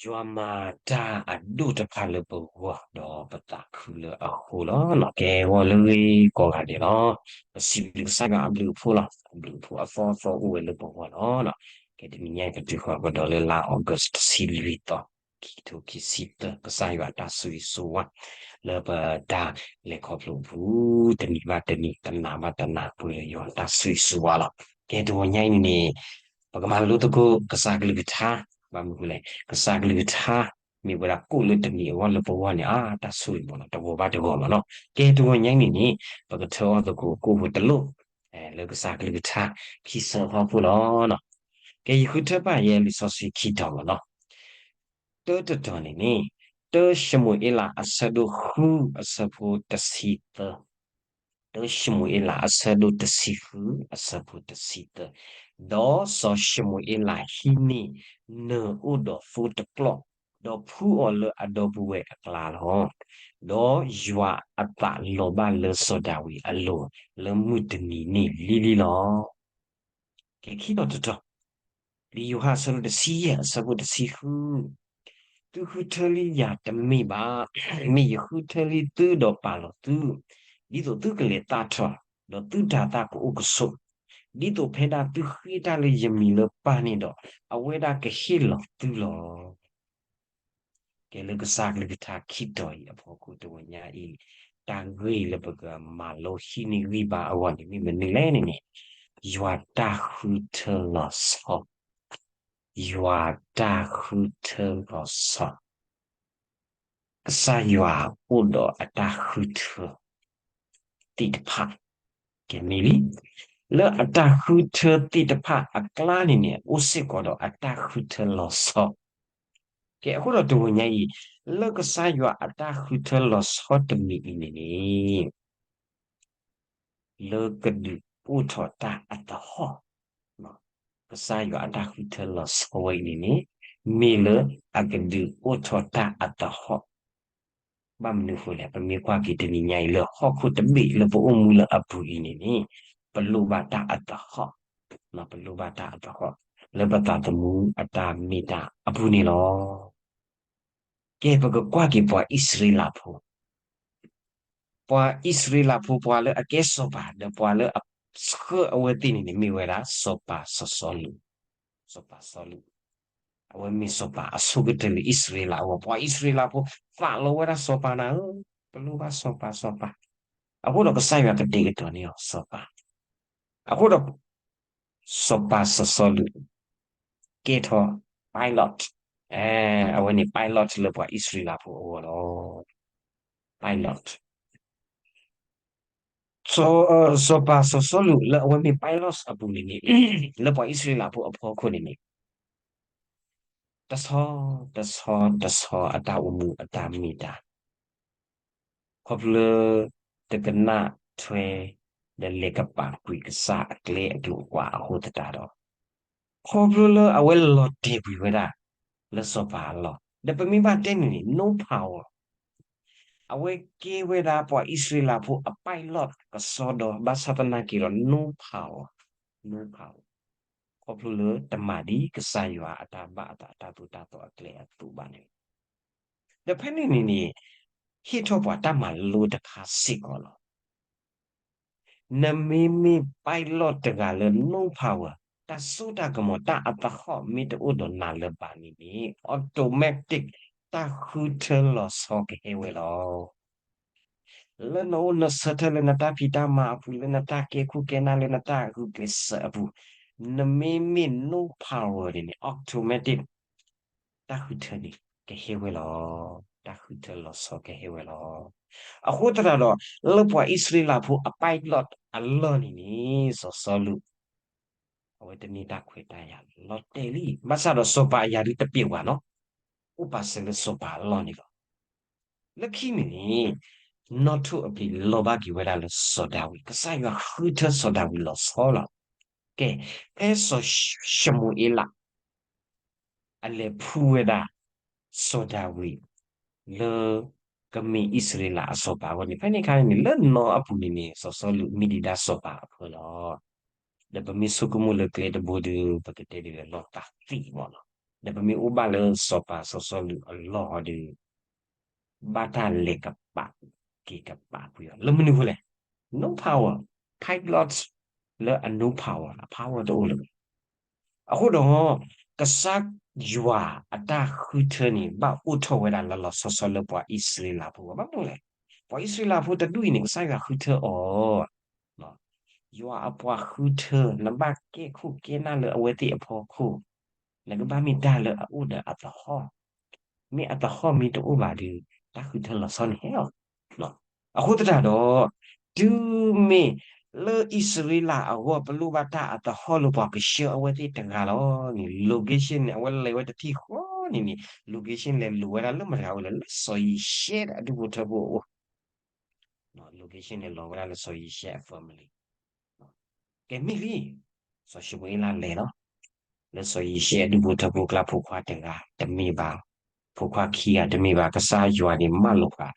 ယွၤမၤတၢ်အဒိၣ်တဖၣ်လၢပဂီၢ် ဒီးပသးခုလၢအဃိလီၤ. ကဲဂီၤလၢဂ့ၤကိးဂၤဒဲးလီၤ. ပစံးဘျုးကစၢ်ယွၤအဘျုးအဖှိၣ်လီၤ. အဘျုးအဖှိၣ်အသီသီအိၣ်ဝဲလၢပဂီၢ်လီၤ. ကဲတနံၤညါအံၤ ပတုၤဃီၤကဒီးလၢလါ August တဆံလွံၢ်သီ ခံကထိခံဆံသၢ ကစၢ်ယွၤအတၢ်ဆိၣ်ဂ့ၤဆိၣ်ဝါ လၢပတၢ်လဲၤခီဖျိအပူၤ တနံၤဘၣ်တနံၤ တနၤဘၣ်တနၤ ပှဲၤဒီးယွၤအတၢ်ဆိၣ်ဂ့ၤဆိၣ်ဝါလီၤ. ကဲတဂီၤညါအံၤန့ၣ်န့ၣ် ပကမၤလိသကိးကစၢ်ကလုၢ်ကထါ, ဘၣ်မနုၤအဃိလဲၣ် ကစၢ်ကလုၢ်ကထါ မ့ၢ်ဝဲဒၣ်ကိၣ်လၢတနံၤအဂီၢ်လၢပဂီၢ်န့ၣ် အါတၢ်ဆိၣ်ဂ့ၤမးလီၤ တဂီၤဘၣ်တဂီၤမးနီၤ. ကဲတဂီၤညါအံၤန့ၣ်န့ၣ် ပကထၢအီၣ်သကိးကိၣ်ဖိတလိၣ် လၢကစၢ်ကလုၢ်ကထါ ခံဆၢအဖီခိၣ်လီၤ. ကဲယဃုထၢဘၣ်ယဲလံာ်စီဆှံခံတီၤမးနီၤ. တၢတတီၤန့ၣ်န့ၣ် တၢၡမူၤအ့လးအဆၢဒိၣ်ဃု အဆၢဖိတဆံသၢ, တၢၡမူၤအ့လးအဆၢဒိၣ်တဆံဃု အဆၢဖိတဆံသၢ, ဒီးစီၤၡမူၤအ့လးဟံးန့ၢ်နၢၤအိၣ်ဒီးသိတကျီၢ်, ဒီးဖှူအီၤလၢအဒီပုၢ်ဝဲၢ်အကျါလီၤ. ဒီးယွၤအသးလီၤဘၣ်လၢစီၤဒၤဝံးအလိၤ လၢမုၢ်တနံၤန့ၣ်လံလံလီၤ. ကဲခံတီၤတတီၤ, လံာ်ယိၤဟၣ်အဆၢဒိၣ်တဆံယဲၢ် အဆၢဖိတဆံဃု, သုဃုထၢလံယၤတမ့ၢ်ဘၣ်, မ့ၢ်ယဃုထၢလံသုဒီးပာ်လီၤသု, ဒ်သိးသုကလဲၤသၣ်ထီၣ်, ဒီးသုတၤသၣ်ကအိၣ်ကဆိး, ဒ်သိးဖဲဒၣ်သုဃ့တၢ်လၢယမံၤလၢပၢ်န့ၣ်ဒီး အဝဲဒၣ်ကဟ့ၣ်လီၤသုလီၤ. ကဲလၢကစၢ်ကလုၢ်ကထါခံတီၤအံၤအဖီခိၣ်တဂီၤညါအံၤ, တၢ်ဂ့ၢ်လၢပကမၤလိဟံးန့ၢ်ဂံၢ်ဘါအဂီၢ်န့ၣ် မ့ၢ်မနုၤလဲၣ်န့ၣ်န့ၣ်, ယွၤတၢ်ဃုထၢလီၤဆီ, ယွၤတၢ်ဃုထၢလီၤဆီ, ကစၢ်ယွၤအိၣ်ဒီးအတၢ်ဃုထၢသ့ၣ်တဖၣ်, ကဲမ့ၢ်လံ, လၢအတၢ်ဃုထၢသ့ၣ်တဖၣ်အကျါန့ၣ်န့ၣ် အိၣ်စ့ၢ်ကီးဒီးအတၢ်ဃုထၢလီၤဆီ ကဲအဃိဒီးတဂီၤညါအံၤ, လၢကစၢ်ယွၤအတၢ်ဃုထၢလီၤဆီတမံၤအံၤန့ၣ်န့ၣ်, လၢကဒုးအိၣ်ထီၣ်တၢ်အသဟီၣ်, ကစၢ်ယွၤအတၢ်ဃုထၢလီၤဆီဝဲအံၤန့ၣ်န့ၣ်, မ့ၢ်လၢအကဒုးအိၣ်ထီၣ်တၢ်အသဟီၣ် ဘၣ်မနုၤအဃိလဲၣ်, ပမ့ၢ်ကွၢ်က့ၤတနံၤညါအံၤလၢဟီၣ်ခိၣ်တဘ့ၣ်လၢပအိၣ်မူလၢအပူၤအံၤန့ၣ်န့ၣ်, ပလိၣ်ဘၣ်တၢ်အသဟီၣ်, ပလိၣ်ဘၣ်တၢ်အသဟီၣ်, လၢပသးသမူအတၢ်မ့ၢ်တၢ်အပူၤန့ၣ်လီၤ. ကဲပကကွၢ်က့ၤပှၤအံၣ်စရ့လးဖိ ပှၤအံၣ်စရ့လးဖိ ပှၤလၢအကဲစီၤပၤ ဒီးပှၤလၢအဆှၢအဝဲသ့ၣ်န့ၣ်န့ၣ် မ့ၢ်ဝဲဒၣ်စီၤပၤစီၤစီလူး, စီၤပၤစီလူး, အဝဲမ့ၢ်စီၤပၤအဆိကတၢၢ်လၢအံၣ်စရ့လးအဂီၢ်, ပှၤအံၣ်စရ့လးဖိ သးလီဝဲဒၣ်စီၤပၤနၤဧၢ, ပလိၣ်ဘၣ်စီၤပၤစီၤပၤ, အဃိဒီးကစၢ်ယွၤကတဲာ်ကတီၤန့ၢ်အီၤစီၤပၤ, အဃိဒီး စီၤပၤစီၤစီလူး ကဲထီၣ် pilot, အဝဲန့ၣ် pilot လၢပှၤအံၣ်စရ့လးဖိအဂီၢ်လီၤ. pilot စီၤပၤစီၤစီလူးလၢအဝဲမ့ၢ် pilot အပူၤန့ၣ်န့ၣ်, လၢပှၤအံၣ်စရ့လးဖိအဖီခိၣ်န့ၣ်န့ၣ်, တဆီတဆီတဆီအတၢ်အိၣ်မူအတၢ်မ့ၢ်တၢ် ခီဖျိလၢ တကနၣ်ထွဲ ဒီးလဲၤကပာ်ကွံာ်ကစၢ်အကျဲအကျိၤအကွာ်အဃိသတးဒီး, ခီဖျိလၢအဝဲလီၤတဲာ်ကွံာ်ဝဲဒၣ် လၢစီၤပၤအလီၢ်, ဒီးပမ့ၢ်ဘၣ်တဲန့ၣ်န့ၣ် no power, အဝဲကဲဝဲဒၣ်ပှၤအံၣ်စရ့လးဖိအ pilot ကစီဒီ ဘၣ်ဆၣ်သနာ်က့ဒီး no power, no power, ခီဖျိလၢတမၤဒ်ကစၢ်ယွၤအတၢ်ဘၣ်အသးအတၢ်သိၣ်တၢ်သီအကျဲအသိးဘၣ်န့ၣ်လီၤ. ဒီးဖဲန့ၣ်န့ၣ်န့ၣ်, ဟ့ၣ်ထီၣ်ပှၤတၢ်မၤလိတခါစ့ၢ်ကီးလီၤ. နမ့မ့ၢ် pilot တဂၤလၢ no power, တၢ်စိတၢ်ကမီၤတၢ်အသဟီၣ်မ့ၢ်တအိၣ်ဒီးနၤလၢၤဘၣ်န့ၣ်န့ၣ် automatic တၢ်ဃုထၢလီၤဆီကဟဲဝဲလီၤ. လၢနအိၣ်နဆၢထၢၣ်လၢနတၢ်ဖံးတၢ်မၤအပူၤ, လၢနတၢ်ကဲခိၣ်ကဲနၢ်လၢနတၢ်ဂုာ်ကျဲးစၢးအပူၤ, နမ့မ့ၢ် no power န့ၣ်န့ၣ် automatic တၢ်ဃုထၢန့ၣ် ကဟဲဝဲလီၤ. တၢ်ဃုထၢလီၤဆီကဟဲဝဲလီၤ. အဃိသတးဒီး လၢပှၤအံၣ်စရ့လးဖိအ pilot အလီၢ်န့ၣ်န့ၣ် စီၤစီလူး အဝဲတမ့ၢ်တၢ်ခွဲးတၢ်ယာ်လီၤတဲာ်လံ. ဘၣ်ဆၣ်ဒီးစီၤပၤအယၤဒုးတပျဲာ်ဝဲနီၤ, အိၣ်ပာ်စၢၤလၢစီၤပၤအလီၢ်န့ၣ်လီၤ. လၢခံန့ၣ်န့ၣ်, နီၣ်ထိၣ်အပျံၤလီၤဘၣ်က့ၤဝဲဒၣ်လၢစီၤဒၤဝံး, ကစၢ်ယွၤဃုထၢစီၤဒၤဝံးလီၤဆီလီၤ. ကဲ, ဖဲစီၤၡမူၤအ့လး အလဲၤဖှူဝဲဒၣ် စီၤဒၤဝံး လၢ ကမ့ၢ်အံၣ်စရ့လးအစီၤပၤအဂီၢ်န့ၣ်, ဖဲန့ၣ်အခါန့ၣ် လၢနီၢ်အပူၤန့ၣ်န့ၣ် စီၤစီလူးမ့ၢ်ဒံးဒၣ်စီၤပၤအဖၢလီၤ. ဒီးပမ့ၢ်ဆိကမိၣ်လၢကျဲတဘိဒီး ပကတဲဒ်လဲၣ် လီၤသးသံမးလီၤ. ဒီးပမ့ၢ်အိၣ်ဘၣ်လၢစီၤပၤစီၤစီလူးအလီၢ်ဟီဒီး ဘၣ်တၢ်လဲၤကပာ်က့ၤကပာ်ကွံာ်အီၤ လၢမနုၤအဃိလဲၣ်. No power, pilot လၢအ no power အ power တအိၣ်လၢၤဘၣ်. အဃိဒီး ကစၢ်ယွၤအတၢ်ဃုထၢန့ၣ် ဘၣ်အိၣ်ထီၣ်ဝဲဒၣ်လၢလီၤဆီဆီလၢပှၤအံၣ်စရ့လးဖိအဂီၢ်. ဘၣ်မနုၤလဲၣ်. ပှၤအံၣ်စရ့လးဖိတဒူၣ်အံၤန့ၣ် ကစၢ်ယွၤဃုထၢအီၤ ယွၤအပှၤဃုထၢ နဘၣ်ကဲခိၣ်ကဲနၢ်လၢအဝဲသ့ၣ်အဖီခိၣ်, နကဘၣ်မ့ၢ်တၢ်လၢအအိၣ်ဒီးအသဟီၣ်, မ့ၢ်အသဟီၣ်မ့ၢ်တအိၣ်ဘၣ်ဒီး တၢ်ဃုထၢလီၤဆီန့ၣ်ဟဲလီၤ. အဃိသတးဒီး တုၤမ့ၢ်လၢအံၣ်စရ့လးအဂီၢ် ပလိၣ်ဘၣ်တၢ်အသဟီၣ်လၢပှၤကဆှၢအဝဲသ့ၣ်တဂၤလီၤန့ၣ် location န့ၣ် အဝဲလဲၤဝဲတထံၣ်ဃီန့ၣ်န့ၣ် location လဲၤလိၤဝဲဒၣ်လၢမတၤဂၤအိၣ်လဲၣ် လၢစီၤယံၤၡဲအဒူၣ်ဖိထၢဖိအအိၣ် location န့ၣ်လီၤဝဲဒၣ်လၢစီၤယံၤၡဲအ family ကဲမ့ၢ်လံ စီၤၡမူၤအ့လးလဲၤလီၤ. လၢစီၤယံၤၡဲအဒူၣ်ဖိထၢဖိအကျါ ဖိခွါတဂၤတမ့ၢ်ဘၣ်, ဖိခွါခံဂၤတမ့ၢ်ဘၣ်, ကစၢ်ယွၤန့ၣ်မၢလိာ်ဃာ်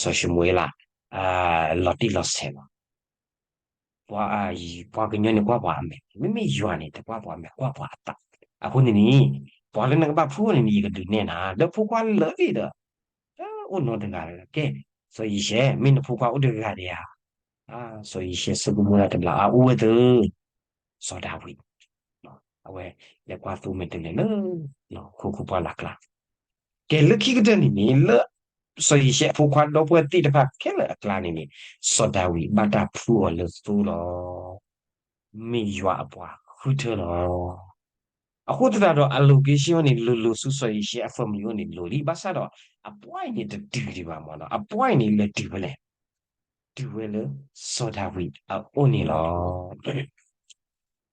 စီၤၡမူၤအ့လး လီၤတံၢ်လီၤဆဲးလီၤ. ပှၤကညီန့ၣ်ကွၢ်ပှၤအမဲာ်, မ့မ့ၢ်ယွၤန့ၣ် တကွၢ်ပှၤအမဲာ် ကွၢ်ပှၤအသး. အဃိန့ၣ်န့ၣ် ပှၤလၢနကဘၣ်ဖှူအီၤန့ၣ်န့ၣ် ယကဒုးနဲၣ်နၤ, ဒီးဖိခွါလၢာ်လံဒီး အိၣ်နီတဂၤလၢၤ, ကဲ, စီၤယံၤၡဲ မ့ၢ်နဖိခွါအိၣ်တဂၤဒံးဧါ. စီၤယံၤၡဲဆိကမိၣ်တဘျီ အအိၣ်ဝဲသ့ၣ် စီၤဒၤဝံး, အဝဲလဲၤကွၢ်သိမဲာ်တဲၤလဲၤလၢ ခိခိပှၢ်လၢ်ကျါ. ကဲလၢခံကတၢၢ်န့ၣ်န့ၣ် လၢ စီၤယံၤၡဲအဖိခွါဒီပုၢ်ဝဲၢ်သ့ၣ်တဖၣ်ခဲလၢာ်အကျါန့ၣ်န့ၣ် စီၤဒၤဝံးဘၣ်တၢ်ဖှူအီၤလၢသိလီၤ. မ့ၢ်ယွၤအပှၤဃုထၢလီၤ. အဃိသတးဒီး အ location အီၤန့ၣ် လိၤလိၤဆူစီၤယံၤၡဲအ family အအိၣ်န့ၣ်လိၤလံ, ဘၣ်ဆၣ်ဒီး အပှၢ်အံၤန့ၣ်တတုၤဒံးဘၣ်မၢ်နီၤ, အပှၢ်အံၤန့ၣ်လဲၤတုၤဖဲလဲၣ်, တုၤဝဲလၢစီၤဒၤဝံးအအိၣ်န့ၣ်လီၤ.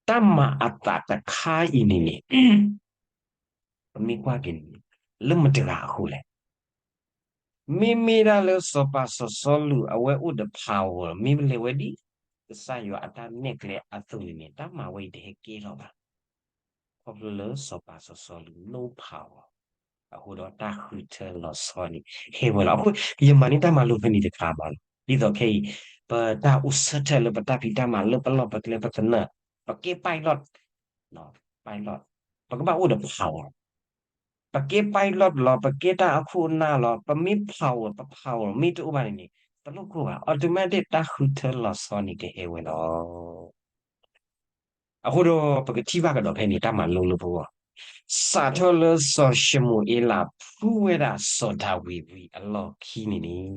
တၢ်မၤအသးတခါအံၤန့ၣ်န့ၣ် ပမ့ၢ်ကွၢ်က့ၤန့ၣ် လၢမတၤတဂၤအဃိလဲၣ်. မ့မ့ၢ်ဒၣ်လၢစီၤပၤစီၤစီလူးအဝဲအိၣ်ဒီး power မ့ၢ်လဲၤဝဲဒ် ကစၢ်ယွၤအတၢ်နဲၣ်ကျဲအသိးန့ၣ်န့ၣ် တၢ်မၤဝဲအံၤတဟဲကဲထီၣ်ဘၣ်. ခီဖျိလၢစီၤပၤစီၤစီလူး no power အဃိဒီးတၢ်ဃုထၢလီၤဆီန့ၣ် ဟဲဝဲလီၤ. အဃိ ယမၤန့ၢ်တၢ်မၤလိဖဲန့ၣ်တခါမးလီၤ. ဒ်သိးခဲအံၤ ပတၢ်အိၣ်ဆၢထၢၣ်လၢပတၢ်ဖံးတၢ်မၤလၢပလီၢ်ပကျဲပသနၢၣ်, ပကဲ pilot, pilot, ပကဘၣ်အိၣ်ဒီး power ပကဲ pilot လီၤ, ပကဲတၢ်အခိၣ်အနၢ်လီၤ, ပမ့ၢ် power, ပ power မ့ၢ်တအိၣ်ဘၣ်န့ၣ်န့ၣ် တလိၣ်ခိၣ်ဘၣ်, automatic တၢ်ဃုထၢလီၤဆီန့ၣ်ကဟဲဝဲလီၤ. အဃိဒီး ပကထံၣ်ဘၣ်ကဒီးဖဲန့ၣ် တၢ်မၤလိလၢပဂီၢ်, စးထီၣ်လၢစီၤၡမူၤအ့လးဖှူဝဲဒၣ်စီၤဒၤဝံးဝံၤအလီၢ်ခံန့ၣ်န့ၣ်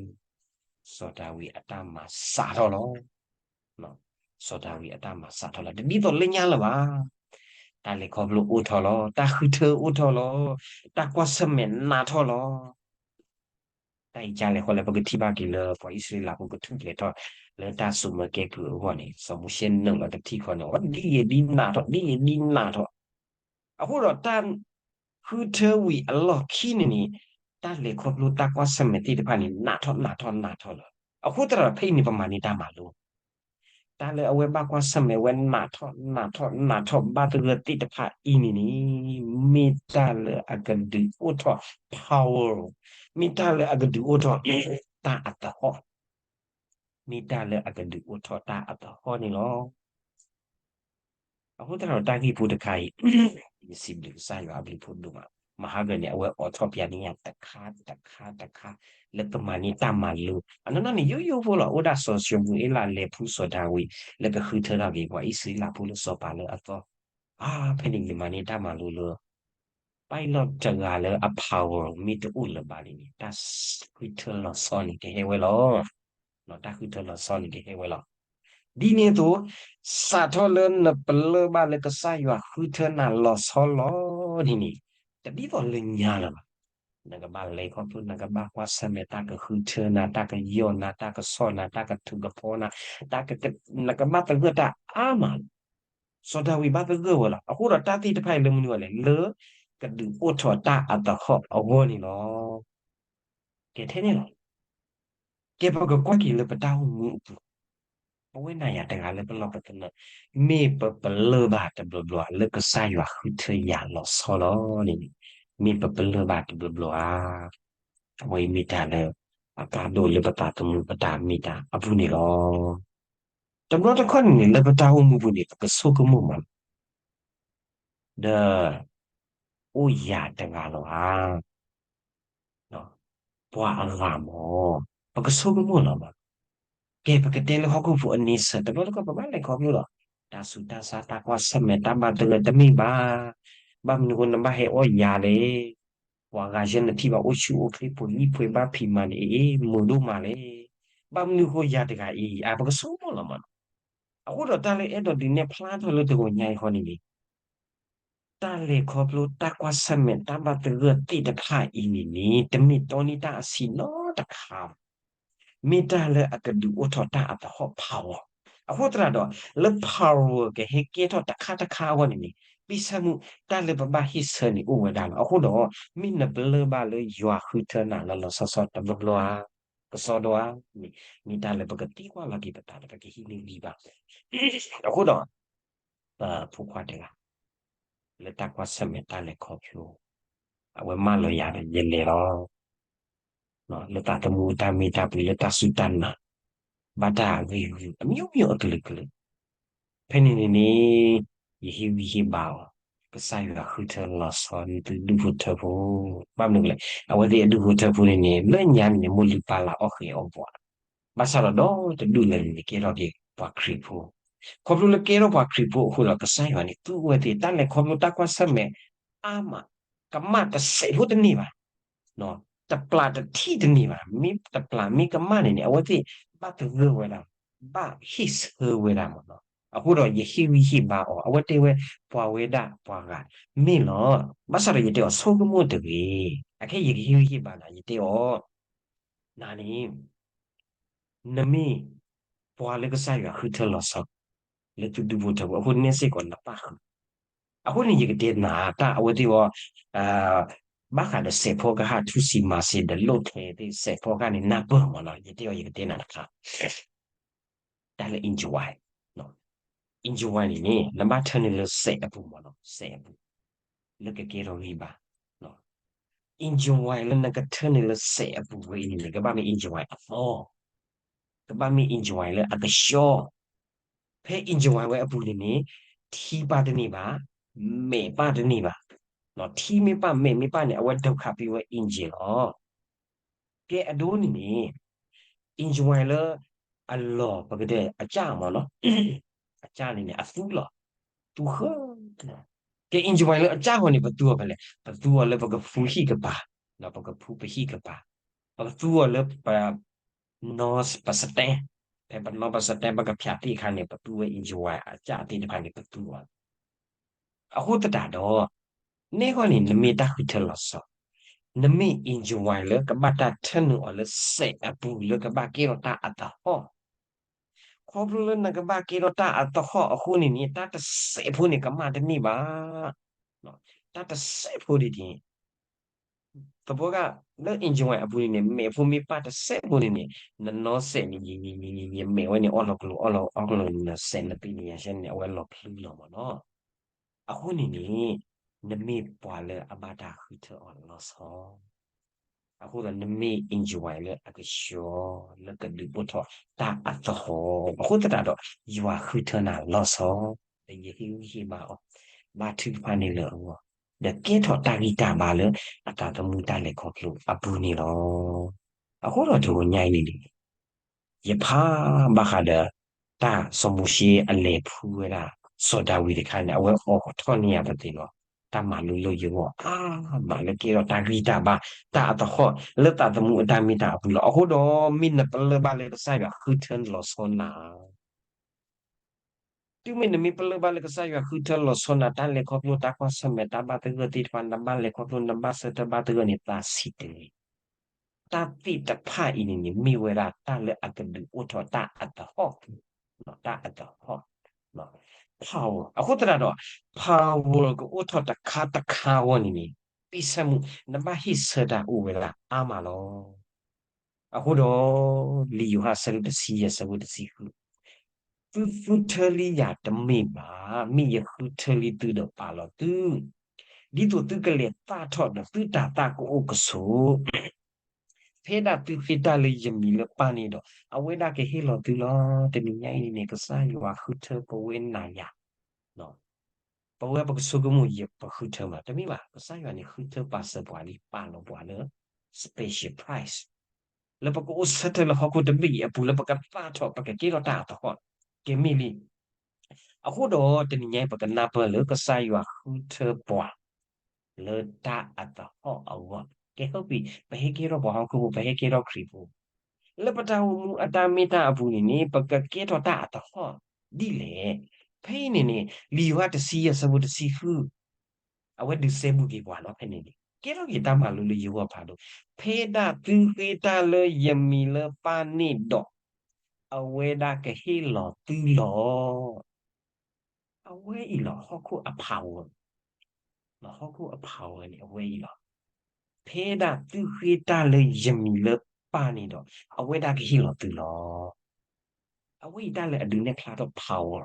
စီၤဒၤဝံးအတၢ်မၤစးထီၣ်လီၤ. စီၤဒၤဝံးအတၢ်မၤစးထီၣ်လီၤ. တဒ်သိးလၢညါလၢၤဘၣ်. တၢ်လဲၤခီဖျိအိၣ်ထီၣ်လီၤ. တၢ်ဃုထၢအိၣ်ထီၣ်လီၤ. တၢ်ကွၢ်ဆၢၣ်မဲာ်နးထီၣ်လီၤ. တၢ်အံၤကလဲၣ်ဃီလဲၣ် ပကထံၣ်ဘၣ်က့ၤလၢပှၤအံၣ်စရ့လးဖိကထူၣ်ဖျဲးထီၣ်လၢတၢ်စိာ်မၢကဲကုၢ်အဂီၢ်န့ၣ် စီၤမိၤၡ့နုာ်လီၤတထံၣ်ဃီန့ၣ် အဝဲဒ်ယံာ်ဒ်နးထီၣ် ဒ်ယံာ်ဒ်နးထီၣ်. အဃိဒီးတၢ်ဃုထၢဝံၤအလီၢ်ခံန့ၣ်န့ၣ် တၢ်လဲၤခီဖျိတၢ်ကွၢ်ဆၢၣ်မဲာ်သ့ၣ်တဖၣ်န့ၣ် နးထီၣ်နးထီၣ်နးထီၣ်လီၤ. အဃိသတးဒီးဖဲအံၤန့ၣ် ပမၤန့ၢ်တၢ်မၤလိ တၢ်လၢအဝဲဘၣ်ကွၢ်ဆၢၣ်မဲာ်ဝဲနးထီၣ်နးထီၣ်နးထီၣ်ဘၣ်သဂၢၢ်သ့ၣ်တဖၣ်အံၤန့ၣ်န့ၣ် မ့ၢ်တၢ်လၢအကဒုးအိၣ်ထီၣ် power, မ့ၢ်တၢ်လၢအကဒုးအိၣ်ထီၣ် တၢ်အသဟီၣ်, မ့ၢ်တၢ်လၢအကဒုးအိၣ်ထီၣ်တၢ်အသဟီၣ်န့ၣ်လီၤ. အဃိသတးဒီးတၢ်ဂ့ၢ်ဖိတခါအံၤ ယစံးဘျုးကစၢ်ယွၤအဘျုးဖးဒိၣ်မး, မဟါကန့ၣ် အဝဲအိးထီၣ်ပျးန့ၢ်ယၤတခါတခါတခါ လၢကမၤန့ၢ်တၢ်မၤလိ, အနီၢ်နီၢ်န့ၣ် ယိယိဖိလီၤ, အိၣ်ဒၣ်စီၤၡမူၤအ့လးလဲၤဖှူစီၤဒၤဝံး လၢကဃုထၢထီၣ်က့ၤပှၤအံၣ်စရ့လးဖိလၢစီၤပၤလၢအသီ, အါ ဖဲန့ၣ်ယမၤန့ၢ်တၢ်မၤလိလၢ pilot တဂၤလၢအ power မ့ၢ်တအိၣ်လၢၤဘၣ်န့ၣ်န့ၣ် တၢ်ဃုထၢလီၤဆီန့ၣ်ကဟဲဝဲလီၤ. တၢ်ဃုထၢလီၤဆီန့ၣ်ကဟဲဝဲလီၤ. ဒ်န့ၣ်အသိး စးထီၣ်လၢနပလၢၢ်ဘၣ်လၢကစၢ်ယွၤဃုထၢနၤလီၤဆီလီၤန့ၣ်န့ၣ် တဒ်သိးလၢညါလၢၤဘၣ်. နကဘၣ်လဲၤခီဖျိ နကဘၣ်ကွၢ်ဆၢၣ်မဲာ်တၢ်ကဃုထၢနၤ တၢ်ကယီၢ်နၤ တၢ်ကဆီၣ်နၤ တၢ်ကထုးကဖီနၤ, တၢ်က, နကဘၣ်သဂၢၢ်တၢ်အါမးလီၤ. စီၤဒၤဝံးဘၣ်သဂၢၢ်ဝဲလီၤ. အဃိဒီးတၢ်သ့ၣ်တဖၣ်အံၤလၢမနုၤလဲၣ်, လၢကဒုးအိၣ်ထီၣ်တၢ်အသဟီၣ်အဂီၢ်န့ၣ်လီၤ. ကဲထဲန့ၣ်လီၤ. ကဲပကကွၢ်က့ၤလၢပတၢ်အိၣ်မူအပူၤ, ပဝဲနၤယၤတဂၤလၢပလီၢ်ပသနၢၣ်, မ့ၢ်ပပလၢၢ်ဘၣ်တဘျီဘျီဧါ လၢကစၢ်ယွၤဃုထၢယၤလီၤဆီလီၤန့ၣ်, မ့ၢ်ပပလၢၢ်ဘၣ်တဘျီဘျီဧါ. အဝဲအံၤမ့ၢ်တၢ်လၢ အကါဒိၣ်လၢပသးသမူပတၢ်မ့ၢ်တၢ်အပူၤန့ၣ်လီၤ. တဘျီတခီၣ်န့ၣ်န့ၣ် လၢပတၢ်အိၣ်မူပူၤန့ၣ် ပကဆိကမိၣ်မးလီၤ. ဒီး အိၣ်ယၤတဂၤလီၤဧါ. ပှၤအဂၤမး ပကဆိကမိၣ်လီၤမး. ကဲ ပကတဲလၢဟီၣ်ခိၣ်ဖိအန့ဆၢၣ် တဘျီတခီၣ် ပဘၣ်လဲၤခီဖျိဒီး တၢ်ဆူးတၢ်ဆါ တၢ်ကွၢ်ဆၢၣ်မဲာ် တၢ်ဘၣ်သဂၢၢ်တမ့ၢ်ဘၣ်. ဘၣ်မနုၤဃိနဘၣ်ဟဲအီၣ်ယၤလဲၣ်. ပှၤဂၤယဲနထံၣ်ဘၣ်အိၣ်ဆူၣ်အိၣ်ချ့ ဖိလံၤဖိဘၣ်ဖံးမၤန့ၣ် အ့ၣ် မုာ်ဒိၣ်မးလဲၣ်. ဘၣ်မနုၤဃိယၤတဂၤအံၤ အါ ပကဆိကမိၣ်လီၤမးနီၤ. အဃိဒီးတၢ်လၢအဲၣ်ဒိးဒုးနဲၣ်ဖျါထီၣ်လၢတဂီၤညါအံၤဃီန့ၣ်န့ၣ် တၢ်လဲၤခီဖျိတၢ်ကွၢ်ဆၢၣ်မဲာ်တၢ်ဘၣ်သဂၢၢ်သ့ၣ်တဖၣ်အံၤန့ၣ်န့ၣ် တမ့ၢ်တီန့ၢ်တၢ်အဆံးနီတခါဘၣ်. မ့ၢ်တၢ်လၢအကဒုးအိၣ်ထီၣ်တၢ်အသဟီၣ် power. အဃိသတးဒီး လၢ power ကဟဲကဲထီၣ်တခါတခါအဂီၢ်န့ၣ်န့ၣ် ပံဆၢမူ တၢ်လၢပဘၣ်ဟ့ၣ်ဆၢန့ၣ်အိၣ်ဝဲဒၣ်လီၤ. အဃိဒီး မ့ၢ်နပလၢၢ်ဘၣ်လၢယွၤဃုထၢနၤလၢလီၤဆီဆီတဘျီဘျီဧါ, ကစီဒီဧါ, မ့ၢ်တၢ်လၢပကသံကွၢ်လီၤက့ၤပသးဒီး ပကဟံးန့ၢ်ဂံၢ်ဘါ. အဃိဒီး ပဖိခွါတဂၤ လၢတၢ်ကွၢ်ဆၢၣ်မဲာ်တၢ်လဲၤခီဖျိ အဝဲမၢလီၤယၤဒီး ယလဲၤလီၤ. လၢသးသမူအတၢ်မ့ၢ်တၢ်ပှ့ၤ လၢတၢ်စူၢ်တၢ်နာ် ဘၣ်တၢ်ဂ့ၢ်ဂုာ်အမျိုးမျိုးအကလုာ်ကလုာ်. ဖဲန့ၣ်န့ၣ်န့ၣ် ယဟ့ၣ်ဂံၢ်ဟ့ၣ်ဘါအီၤ, ကစၢ်ယွၤဃုထၢလီၤဆီနသုဒူၣ်ဖိထၢဖိ, ဘၣ်မနုၤလဲၣ်, အဝဲသ့ၣ်အဒူၣ်ဖိထၢဖိန့ၣ်န့ၣ် လၢညါန့ၣ်န့ၣ် မိၢ်လုၢ်ပၢ်လၢ်အီၣ်ဃဲၤအီၣ်ဘှး, ဘၣ်ဆၣ်ဒီးဒီတဒူၣ်လဲၣ်န့ၣ်န့ၣ် ကဲထီၣ်က့ၤပှၤခရံာ်ဖိ. ခီဖျိလၢကဲထီၣ်ပှၤခရံာ်ဖိအဃိဒီး ကစၢ်ယွၤန့ၣ် သူဝဲသ့ၣ် တၢ်လဲၤခီဖျိတၢ်ကွၢ်ဆၢၣ်မဲာ်အါမး, ကမၣ်တစဲးဖိတန့ၢ်ဘၣ် တပျၢ်တထံၣ်တန့ၢ်ဘၣ်. မ့ၢ်တပျၢ်မ့ၢ်ကမၣ်န့ၣ်န့ၣ် အဝဲသ့ၣ်ဘၣ်သဂၢၢ်ဝဲဒၣ်, ဘၣ်ဟ့ၣ်ဆၢဝဲဒၣ်မးနီၤ. အဃိဒီးယဟ့ၣ်ဂံၢ်ဟ့ၣ်ဘါအီၤ, အဝဲတဲဝဲ ပှၤဝဲဒၣ်ပှၤဂၤမ့ၢ်လီၤ. ဘၣ်ဆၣ်ဒီးယတဲအီၤ ဆိကမိၣ်တဂ့ၤ, အခဲယကဟ့ၣ်ဂံၢ်ဟ့ၣ်ဘါနၤ, ယတဲအီၤ, နၤန့ၣ် နမ့ၢ်ပှၤလၢကစၢ်ယွၤဃုထၢလီၤဆီ လၢသုဒူၣ်ဖိထၢဖိ အဃိန့ၣ်စ့ၢ်ကီးနပၣ်ဃုာ်. အဃိန့ၣ်ယကတဲနၤ တၢ်အဝဲသ့ၣ်အီၤ ဘၣ်ဃးဒီးစဲးဖီကဟၣ် ထူၣ်စံးမၤစ့ဒီး လိၣ်ထဲသ့ၣ် စဲးဖီကဟၣ်န့ၣ် နၢ်ပၢၢ်မးနီၤ. ယတဲအီၤ ယကတဲနၤတခါ တၢ်လၢ enjoy, enjoy န့ၣ်န့ၣ် နဘၣ်ထၢနုာ်လၢစဲးအပူၤမးနီၤ, စဲးအပူၤ လၢကကဲထီၣ်ဂံၢ်ဘါ. enjoy လၢနကထၢနုာ်လၢစဲးအပူၤဝဲအံၤန့ၣ်န့ၣ် ကဘၣ်မ့ၢ် enjoy အသီ, ကဘၣ်မ့ၢ် enjoy လၢအကဆှီ. ဖဲ enjoy ဝဲအပူၤန့ၣ်န့ၣ် ထံပၢ်တန့ၢ်ဘၣ်, မဲးပၢ်တန့ၢ်ဘၣ်. ထံမ့ၢ်ပၢ် မဲးမ့ၢ်ပၢ်န့ၣ် အဝဲဒိးခးပံဝဲ engine လီၤ. ကဲအဒိန့ၣ်န့ၣ် engine လၢအလီၢ် ပကတဲအကၢ်မးနီၤ, အကၢ်န့ၣ်န့ၣ် အသူလီၤ, သူဃၢ, ကဲ engine လၢအကၢ်ဃီန့ၣ် ပသူအီၤဖဲလဲၣ်, ပသူအီၤလၢပကဖူဟံၣ်ကပၤ, ပကဖူပဟံၣ်ကပၤ, ပကသူအီၤလၢပ နီၢ်ပစတဲ, ဖဲပနီၢ်ပစတဲ ပကဖျးသ့ၣ်အခါန့ၣ် ပသူဝဲ engine အကၢ်သ့ၣ်တဖၣ်န့ၣ် ပသူအီၤ. အဃိသတးဒီး နဲဃီန့ၣ် နမ့ၢ်တၢ်ဃုထၢလီၤဆီ, နမ့ၢ် engine လၢကဘၣ်တၢ်ထၢနုာ်အီၤလၢစဲးအပူၤ လၢကဘၣ်ကဲထီၣ်တၢ်အသဟီၣ်. ခီဖျိလၢနကဘၣ်ကဲထီၣ်တၢ်အသဟီၣ်အဃိန့ၣ်န့ၣ် တၢ်တစဲးဖိန့ၣ် ကမၣ်တန့ၢ်ဘၣ်. တၢ်တစဲးဖိဒ်န့ၣ် သပှၢ်ကၢ်လၢ engine အပူၤန့ၣ်န့ၣ် မဲးဖိမ့ၢ်ပၢ်တစဲးဖိန့ၣ်န့ၣ် နနီၢ်စဲးန့ၣ် ယမဲးဝဲန့ၣ် အီၣ်လီၤကျိၤ အီၣ်လီၤအီၣ်လီၤ နစဲးနသ့ၣ်န့ၣ် ယၤဆဲန့ၣ် အဝဲလီၤဖျုလီၤမးနီၤ. အဃိန့ၣ်န့ၣ် နမ့ၢ်ပှၤလၢအဘၣ်တၢ်ဃုထၢအီၤလီၤဆီ အဃိဒီးနမ့ၢ် engine လၢအကဆှီ လၢကဒုးအိၣ်ထီၣ်တၢ်အသဟီၣ် အဃိသတးဒီး ယွၤဃုထၢနၤလီၤဆီ ဒီးယဟ့ၣ်ဂံၢ်ဟ့ၣ်ဘါအီၤ ဘါထုကဖၣ်န့ၢ်လၢအဂီၢ် ဒီးကဲထီၣ်တၢ်ဂံၢ်တၢ်ဘါလၢအသးသမူတၢ်လဲၤခီဖျိအပူၤန့ၣ်လီၤ. အဃိဒီးတဂီၤညါအံၤန့ၣ်န့ၣ် ယဖးဘၣ်ဃးဒီး တၢ်စီၤမိၤၡ့အလဲၤဖှူဝဲဒၣ် စီၤဒၤဝံးတခါန့ၣ် အဝဲအိးထီၣ်န့ၢ်ယၤပသ့ၣ်လီၤ. တၢ်မၤလိလၢယဂီၢ်အါမးလၢကဲထီၣ်တၢ်ဂံၢ်တၢ်ဘါ တၢ်အသဟီၣ်လၢသးသမူအတၢ်မ့ၢ်တၢ်အပူၤလီၤ. အဃိဒီးမ့ၢ်နပလၢၢ်ဘၣ်လၢကစၢ်ယွၤဃုထၢလီၤဆီနၤ တုၤမ့ၢ်နမ့ၢ်ပလၢၢ်ဘၣ်လၢကစၢ်ယွၤဃုထၢလီၤဆီနၤ တၢ်လဲၤခီဖျိတၢ်ကွၢ်ဆၢၣ်မဲာ်တၢ်ဘၣ်သဂၢၢ်သ့ၣ်တဖၣ် နဘၣ်လဲၤခီဖျိနဘၣ်ဆၢထၢၣ်ဘၣ်သဂၢၢ်န့ၣ် သးဆံးတဂ့ၤ. တၢ်သ့ၣ်တဖၣ်အံၤန့ၣ်န့ၣ် မ့ၢ်ဝဲဒၣ်တၢ်လၢအကဒုးအိၣ်ထီၣ်တၢ်အသဟီၣ်, တၢ်အသဟီၣ် power အဃိသတးဒီး power ကအိၣ်ထီၣ်တခါတခါအဂီၢ်န့ၣ်န့ၣ် ပ့ၢ်ဆၢမူ နဘၣ်ဟ့ၣ်ဆၢတၢ်အိၣ်ဝဲဒၣ်အါမးလီၤ. အဃိဒီး လံာ်ယိၤဟၣ်အဆၢဒိၣ်တဆံယဲၢ်အဆၢဖိတဆံဃု သုဃုထၢလံယၤတမ့ၢ်ဘၣ်, မ့ၢ်ယဃုထၢလံသုဒီးပာ်လီၤသု, ဒ်သိးသုကလဲၤသၣ်ထီၣ်ဒီးသုတၤသၣ်ကအိၣ်ကဆိး, ဖဲဒၣ်သုဃ့တၢ်လၢယမံၤလၢပၢ်န့ၣ်ဒီး အဝဲဒၣ်ကဟ့ၣ်လီၤသုလီၤ. တနံၤညါအံၤန့ၣ် ကစၢ်ယွၤဃုထၢပဝဲနၤယၤ ပဝဲပကဆိကမိၣ်ယပဃုထၢမး, တမ့ၢ်ဘၣ်. ကစၢ်ယွၤန့ၣ် ဃုထၢပာ်စၢၤပှၤလံ, ပာ်လီၤပှၤလၢ special price လၢပကအိၣ်ဆၢထၢၣ်လၢဟီၣ်ခိၣ်တဘ့ၣ်အံၤအပူၤ လၢပကသၣ်ထီၣ် ပကကဲထီၣ်တၢ်အသဟီၣ်, ကဲမ့ၢ်လံ. အဃိဒီးတနံၤညါအံၤ ပကနၢ်ပၢၢ်လၢကစၢ်ယွၤဃုထၢပှၤ လၢတၢ်အသဟီၣ်အဂီၢ်, ကဲထီၣ်ကွံာ် ပဟဲကဲထီၣ်ပှၤဟီၣ်ခိၣ်ဖိ, ပဟဲကဲထီၣ်ခရံာ်ဖိ, လၢပတၢ်အိၣ်မူအတၢ်မ့ၢ်တၢ်အပူၤန့ၣ်န့ၣ် ပကကဲထီၣ်တၢ်အသဟီၣ်ဒ်လဲၣ်. ဖဲအံၤန့ၣ်န့ၣ် လံာ်ယိၤဟၣ်တဆံယဲၢ် ဆၢဖိတဆံဃု အဝဲဒုးစဲဘူးက့ၤပှၤလီၤ. ဖဲန့ၣ်န့ၣ် ကဲထီၣ်က့ၤတၢ်မၤလိလၢယဂီၢ်ဖးဒိၣ်, ဖဲဒၣ်သုဃ့တၢ်လၢယမံၤလၢပၢ်န့ၣ်ဒီး အဝဲဒၣ်ကဟ့ၣ်လီၤသုလီၤ. အဝဲအံၤလီၤ ဟီၣ်ခိၣ်အ power, ဟီၣ်ခိၣ်အ power န့ၣ် အဝဲအံၤလီၤ. ဖဲဒၣ်သုဃ့တၢ်လၢယမံၤလၢပၢ်န့ၣ်ဒီး အဝဲဒၣ်ကဟ့ၣ်လီၤသုလီၤ. အဝဲအံၤတၢ်လၢအဒုးနဲၣ်ဖျါထီၣ် power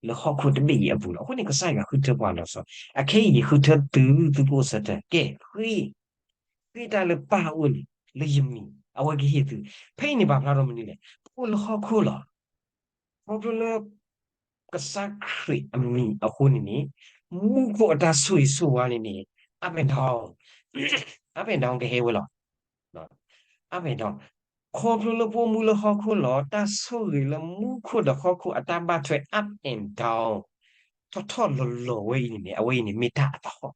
လၢဟီၣ်ခိၣ်တဘ့ၣ်အံၤအပူၤလီၤ. အဃိန့ၣ် ကစၢ်ယွၤဃုထၢပှၤလီၤဆီ, အခဲအံၤယဃုထၢသု, သုကအိၣ်ဆၢထၢၣ်, ကဲ ဃ့ ဃ့တၢ်လၢပၢ်အအိၣ်န့ၣ် လၢယမံၤ အဝဲကဟ့ၣ်သု. ဖဲအံၤန့ၣ် ပာ်ဖျါထီၣ်မနုၤလဲၣ်. ပအိၣ်လၢဟီၣ်ခိၣ်လီၤ. ခီဖျိလၢ ကစၢ်ခရံာ်အမံၤအဃိန့ၣ်န့ၣ် မူခိၣ်အတၢ်ဆိၣ်ဂ့ၤဆိၣ်ဝါန့ၣ်န့ၣ် up and down, up and down ကဟဲဝဲလီၤ. up and down ခီဖျိလၢပအိၣ်မူလၢဟီၣ်ခိၣ်လီၤ, တၢ်ဆိၣ်ဂ့ၤလၢမူခိၣ်ဒီးဟီၣ်ခိၣ်အတၢ်ဘၣ်ထွဲ up and down ထီၣ်ထီၣ်လီၤလီၤဝဲအံၤန့ၣ်န့ၣ် အဝဲအံၤန့ၣ်မ့ၢ်တၢ်အသဟီၣ်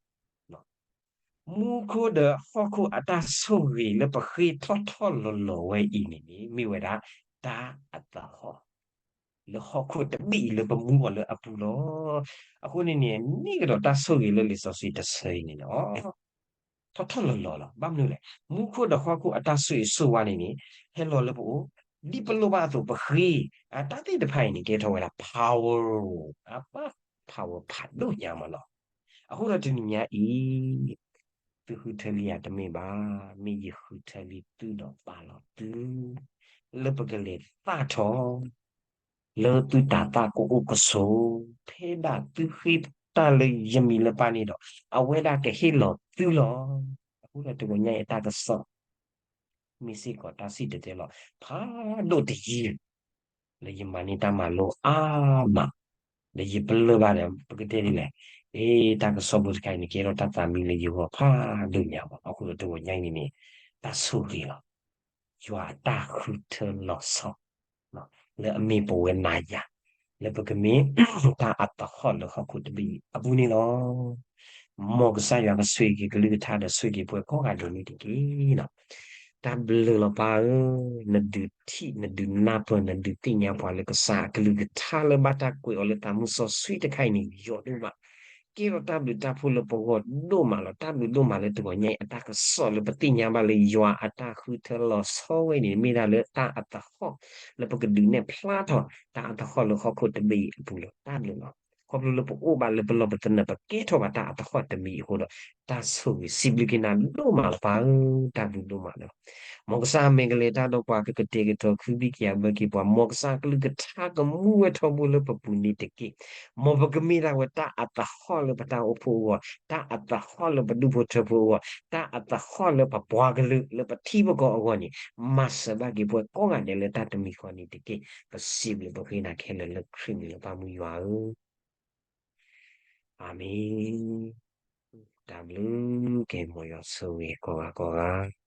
မူခိၣ်ဒီးဟီၣ်ခိၣ်အတၢ်ဆိၣ်ဂ့ၤလၢပဃ့ထီၣ်ထီၣ်လီၤလီၤဝဲအံၤန့ၣ်န့ၣ် မ့ၢ်ဝဲဒၣ်တၢ်အသဟီၣ် လၢဟီၣ်ခိၣ်တဘ့ၣ်အံၤလၢပမူအီၤလၢအပူၤလီၤ. အဃိန့ၣ်န့ၣ် န့ၢ်ကဒီးတၢ်ဆိၣ်ဂ့ၤလၢလံာ်စီဆှံတဆၢအံၤန့ၣ်န့ၣ် ထီၣ်ထီၣ်လီၤလီၤလီၤ. ဘၣ်မနုၤလဲၣ်. မူခိၣ်ဒီးဟီၣ်ခိၣ်အတၢ်ဆိၣ်ဂ့ၤဆိၣ်ဝါန့ၣ်န့ၣ် ဟဲလီၤလၢပအိၣ် ဒ်ပလိၣ်ဘၣ်အသိးပဃ့ အတၢ်သ့ၣ်တဖၣ်အံၤန့ၣ် ကဲထီၣ်ဝဲဒၣ် power, အပၢ် power ဖးဒိၣ်ညါမးလီၤ. အဃိဒီးတနံၤညါအံၤ သုဃုထၢလံယၤတမ့ၢ်ဘၣ်, မ့ၢ်ယဃုထၢလံသုဒီးပာ်လီၤသု လၢပကလဲၤသၣ်ထီၣ် လၢသုတၤသၣ်ကအိၣ်ကဆိး, ဖဲဒၣ်သုဃ့တၢ်လၢယမံၤလၢပၢ်န့ၣ်ဒီး အဝဲဒၣ်ကဟ့ၣ်လီၤသုလီၤ. အဃိဒီးတဂီၤညါအံၤအတၢ်ကစီၣ် မ့ၢ်စ့ၢ်ကီးတၢ်စံၣ်တဲၤတဲလီၤ ဖးဒိၣ်တယုၢ် လၢယမၤန့ၢ်တၢ်မၤလိအါမး, လၢယပလၢၢ်ဘၣ်ဒီး ပကတဲဒ်လဲၣ်, အ့ တၢ်ကစီၣ်ဖိတခါအံၤန့ၣ် ကဲထီၣ်တၢ်သးမံလၢယဂီၢ်ဖးဒိၣ်ညါမး. အဃိဒီးတဂီၤညါအံၤန့ၣ်န့ၣ် တၢ်ဆိၣ်ဂ့ၤလီၤ. ယွၤအတၢ်ဃုထၢလီၤဆီ လၢအမ့ၢ်ပဝဲနၤယၤ, လၢပကမ့ၢ်တၢ်အသဟီၣ်လၢဟီၣ်ခိၣ်တဘ့ၣ်အံၤအပူၤန့ၣ်လီၤ. မ်ကစၢ်ယွၤကဆိၣ်ဂ့ၤက့ၤကလုၢ်ကထါဒီးဆိၣ်ဂ့ၤက့ၤပှၤကိးဂၤဒဲးန့ၣ်တက့ၢ်. တၢ်ဘျုးလီၤပၢ်ဧၢ, နဒုးထံၣ်နဒုးနၢ်ပၢၢ် နဒုးသ့ၣ်ညါပှၤလၢကစၢ်အကလုၢ်ကထါလၢဘၣ်တၢ်ကွဲးအီၤလၢသးမူစီဆှံတခါအံၤန့ၣ် ယိာ်ဒိၣ်မး ကဲထီၣ်တၢ်ဘျုးတၢ်ဖှိၣ်လၢပဂီၢ်ဒိၣ်မးလီၤ. တၢ်ဘျုးဒိၣ်မးလၢတဂီၤညါအံၤ အတၢ်ကစီၣ်လၢပသ့ၣ်ညါဘၣ်လၢယွၤအတၢ်ဃုထၢလီၤဆီဝဲန့ၣ် မ့ၢ်ဒၣ်လၢတၢ်အသဟီၣ် လၢပကဒုးနဲၣ်ဖျါထီၣ် တၢ်အသဟီၣ်လၢဟီၣ်ခိၣ်တဘ့ၣ်အံၤအပူၤလီၤ. တၢ်ဘျုးလီၤ. ခီဖျိလၢပအိၣ်ဘၣ်လၢပလီၢ်ပသနၢၣ် ပကဲထီၣ်ဘၣ်တၢ်အသဟီၣ်တမံၤအဃိဒီး တၢ်ဆိၣ်ဂ့ၤစံးဘျုးက့ၤနၤဒိၣ်မးလီၤပၢ်ဧၢ, တၢ်ဘျုးဒိၣ်မးလီၤ. မ်ကစၢ်အမဲာ်ကလဲၤတၢ်ဒီးပှၤ ကကတဲာ်ကတီၤ ခုသံၣ်ကယၤဘၢက့ၤပှၤ, မ်ကစၢ်အကလုၢ်ကထါကမူဝဲထီဘိလၢပပူၤန့ၣ်တက့ၢ်. မ်ပကမ့ၢ်ဒၣ်ဝဲတၢ်အသဟီၣ်လၢပတၢ်အိၣ်ဖှိၣ်အဂီၢ်, တၢ်အသဟီၣ်လၢပဒူၣ်ဖိထၢဖိအဂီၢ်, တၢ်အသဟီၣ်လၢပပှၤကလုာ်လၢပထံပကီၢ်အဂီၢ်န့ၣ်, မၤစၢၤဘၣ်က့ၤပှၤကိးဂၤဒဲးလၢတၢ်တမံၤဃီန့ၣ်တက့ၢ်. ပစံးဘျုးပဃ့နၤခဲလၢာ်လၢခရံာ်မံၤလၢပၢ်မူယွၤဧၢ. အၤမ့ၣ်. တၢ်ဘျုးက့ၤ မ်ယွၤဆိၣ်ဂ့ၤကိးဂၤကိးဂၤ